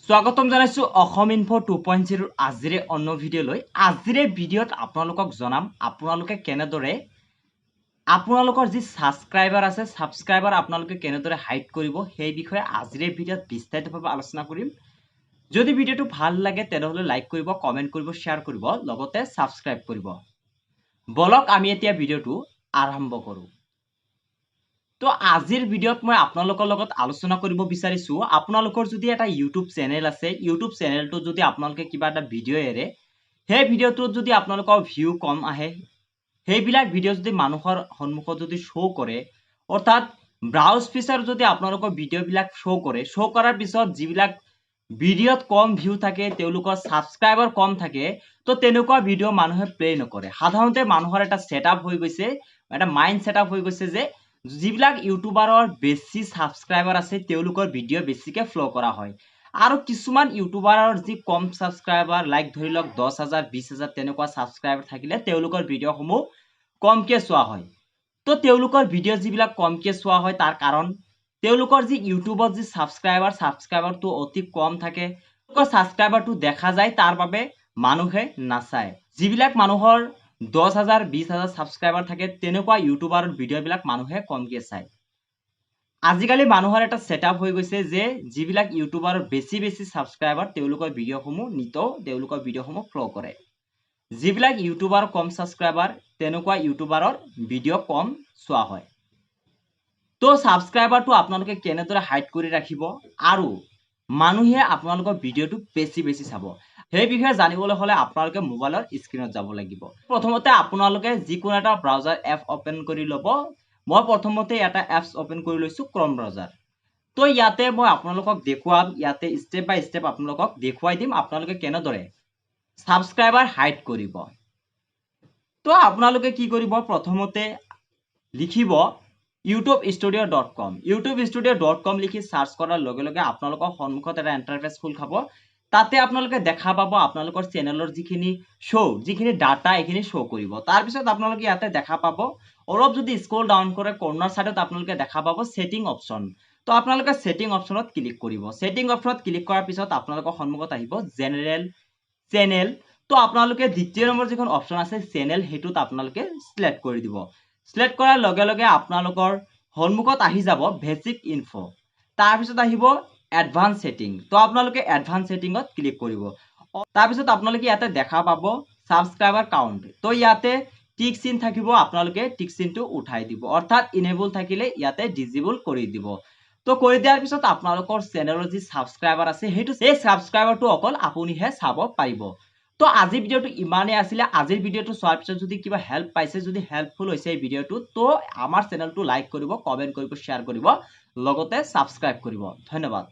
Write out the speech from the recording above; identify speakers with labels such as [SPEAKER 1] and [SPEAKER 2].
[SPEAKER 1] স্বাগতম জনাইছোঁ অসম ইনফো 2.0ৰ আজিৰে অন্য ভিডিঅ'লৈ। আজিৰে ভিডিঅ'ত আপোনালোকক জনাম আপোনালোকে কেনেদৰে আপোনালোকৰ যি ছাবস্ক্ৰাইবাৰ আছে, ছাবস্ক্ৰাইবাৰ আপোনালোকে কেনেদৰে হাইড কৰিব, সেই বিষয়ে আজিৰে ভিডিঅ'ত বিস্তাৰিতভাৱে আলোচনা কৰিম। যদি ভিডিঅ'টো ভাল লাগে, তেনেহ'লে লাইক কৰিব, কমেণ্ট কৰিব, শ্বেয়াৰ কৰিব, লগতে ছাবস্ক্ৰাইব কৰিব। বলক, আমি এতিয়া ভিডিঅ'টো আৰম্ভ কৰোঁ। তো আজিৰ ভিডিঅ'ত মই আপোনালোকৰ লগত আলোচনা কৰিব বিচাৰিছোঁ, আপোনালোকৰ যদি এটা ইউটিউব চেনেল আছে, ইউটিউব চেনেলটোত যদি আপোনালোকে কিবা এটা ভিডিঅ' এৰে, সেই ভিডিঅ'টোত যদি আপোনালোকৰ ভিউ কম আহে, সেইবিলাক ভিডিঅ' যদি মানুহৰ সন্মুখত যদি শ্ব' কৰে, অৰ্থাৎ ব্ৰাউজ ফিচাৰ যদি আপোনালোকৰ ভিডিঅ'বিলাক শ্ব' কৰে, শ্ব' কৰাৰ পিছত যিবিলাক ভিডিঅ'ত কম ভিউ থাকে, তেওঁলোকৰ ছাবস্ক্ৰাইবাৰ কম থাকে, তো তেনেকুৱা ভিডিঅ' মানুহে প্লে' নকৰে। সাধাৰণতে মানুহৰ এটা ছেট আপ হৈ গৈছে, এটা মাইণ্ড ছেট আপ হৈ গৈছে যে যিবিলাক ইউটিউবাৰৰ বেছি ছাবস্ক্ৰাইবাৰ আছে, তেওঁলোকৰ ভিডিঅ' বেছিকৈ ফ'ল' কৰা হয় আৰু কিছুমান ইউটিউবাৰৰ যি কম ছাবস্ক্ৰাইবাৰ, লাইক ধৰি লওক 10 হাজাৰ, 20 হাজাৰ তেনেকুৱা ছাবস্ক্ৰাইবাৰ থাকিলে তেওঁলোকৰ ভিডিঅ'সমূহ কমকৈ চোৱা হয়। তো তেওঁলোকৰ ভিডিঅ' যিবিলাক কমকৈ চোৱা হয়, তাৰ কাৰণ তেওঁলোকৰ যি ইউটিউবত যি ছাবস্ক্ৰাইবাৰ, ছাবস্ক্ৰাইবাৰটো অতি কম থাকে। তেওঁলোকৰ ছাবস্ক্ৰাইবাৰটো দেখা যায়, তাৰ বাবে মানুহে নাচায়। যিবিলাক মানুহৰ 10 হাজাৰ, 20 হাজাৰ ছাবস্ক্ৰাইবাৰ থাকে, তেনেকুৱা ইউটিউবাৰৰ ভিডিঅ'বিলাক মানুহে কমকৈ চায়। আজিকালি মানুহৰ এটা ছেট আপ হৈ গৈছে যে যিবিলাক ইউটিউবাৰৰ বেছি বেছি ছাবস্ক্ৰাইবাৰ, তেওঁলোকৰ ভিডিঅ'সমূহ নিতৌ তেওঁলোকৰ ভিডিঅ'সমূহ ফ'ল' কৰে। যিবিলাক ইউটিউবাৰ কম ছাবস্ক্ৰাইবাৰ, তেনেকুৱা ইউটিউবাৰৰ ভিডিঅ' কম চোৱা হয়। তো ছাবস্ক্ৰাইবাৰটো আপোনালোকে কেনেদৰে হাইড কৰি ৰাখিব আৰু মানুহে আপোনালোকৰ ভিডিঅ'টো বেছি বেছি চাব, সেই বিষয়ে জানিবলৈ হ'লে আপোনালোকে মোবাইলৰ স্ক্ৰীণত যাব লাগিব। প্ৰথমতে আপোনালোকে যিকোনো এটা ব্ৰাউজাৰ এপ অ'পেন কৰি ল'ব। মই প্ৰথমতে এটা এপছ অ'পেন কৰি লৈছোঁ, ক্ৰম ব্ৰাউজাৰ। তো ইয়াতে মই আপোনালোকক দেখুৱাম, ইয়াতে ষ্টেপ বাই ষ্টেপ আপোনালোকক দেখুৱাই দিম আপোনালোকে কেনেদৰে ছাবস্ক্ৰাইবাৰ হাইড কৰিব। তো আপোনালোকে কি কৰিব? প্ৰথমতে লিখিব YouTubeStudio.com। YouTubeStudio.com লিখি চাৰ্চ কৰাৰ লগে লগে আপোনালোকৰ সন্মুখত এটা ইণ্টাৰফেচ খোল খাব। তাতে আপোনালোকে দেখা পাব আপোনালোকৰ চেনেলৰ যিখিনি শ্ব', যিখিনি ডাটা, এইখিনি শ্ব' কৰিব। তাৰপিছত আপোনালোকে ইয়াতে দেখা পাব, অলপ যদি স্ক্ৰল ডাউন কৰে, কৰ্ণাৰ ছাইডত আপোনালোকে দেখা পাব ছেটিং অপশ্যন। তো আপোনালোকে ছেটিং অপশ্যনত ক্লিক কৰিব। ছেটিং অপশ্যনত ক্লিক কৰাৰ পিছত আপোনালোকৰ সন্মুখত আহিব জেনেৰেল, চেনেল। তো আপোনালোকে দ্বিতীয় নম্বৰ যিখন অপশ্যন আছে চেনেল, সেইটোত আপোনালোকে চিলেক্ট কৰি দিব। চিলেক্ট কৰাৰ লগে লগে আপোনালোকৰ সন্মুখত আহি যাব বেচিক ইনফ', তাৰপিছত আহিব এডভান্স ছেটিং। তো আপোনালোকে এডভান্স ছেটিঙত ক্লিক কৰিব। তাৰপিছত আপোনালোকে ইয়াতে দেখা পাব ছাবস্ক্ৰাইবাৰ কাউণ্ট। তো ইয়াতে টিক চিন থাকিব, আপোনালোকে টিক চিনটো উঠাই দিব, অৰ্থাৎ ইনেবল থাকিলে ইয়াতে ডিজেবল কৰি দিব। তো কৰি দিয়াৰ পিছত আপোনালোকৰ চেনেলৰ যি ছাবস্ক্ৰাইবাৰ আছে, সেইটো সেই ছাবস্ক্ৰাইবাৰটো অকল আপুনিহে চাব পাৰিব। তো আজিৰ ভিডিঅ'টো ইমানেই আছিলে। আজিৰ ভিডিঅ'টো চোৱাৰ পিছত যদি কিবা হেল্প পাইছে, যদি হেল্পফুল হৈছে এই ভিডিঅ'টো, তো আমাৰ চেনেলটো লাইক কৰিব, কমেণ্ট কৰিব, শ্বেয়াৰ কৰিব, লগতে ছাবস্ক্ৰাইব কৰিব। ধন্যবাদ।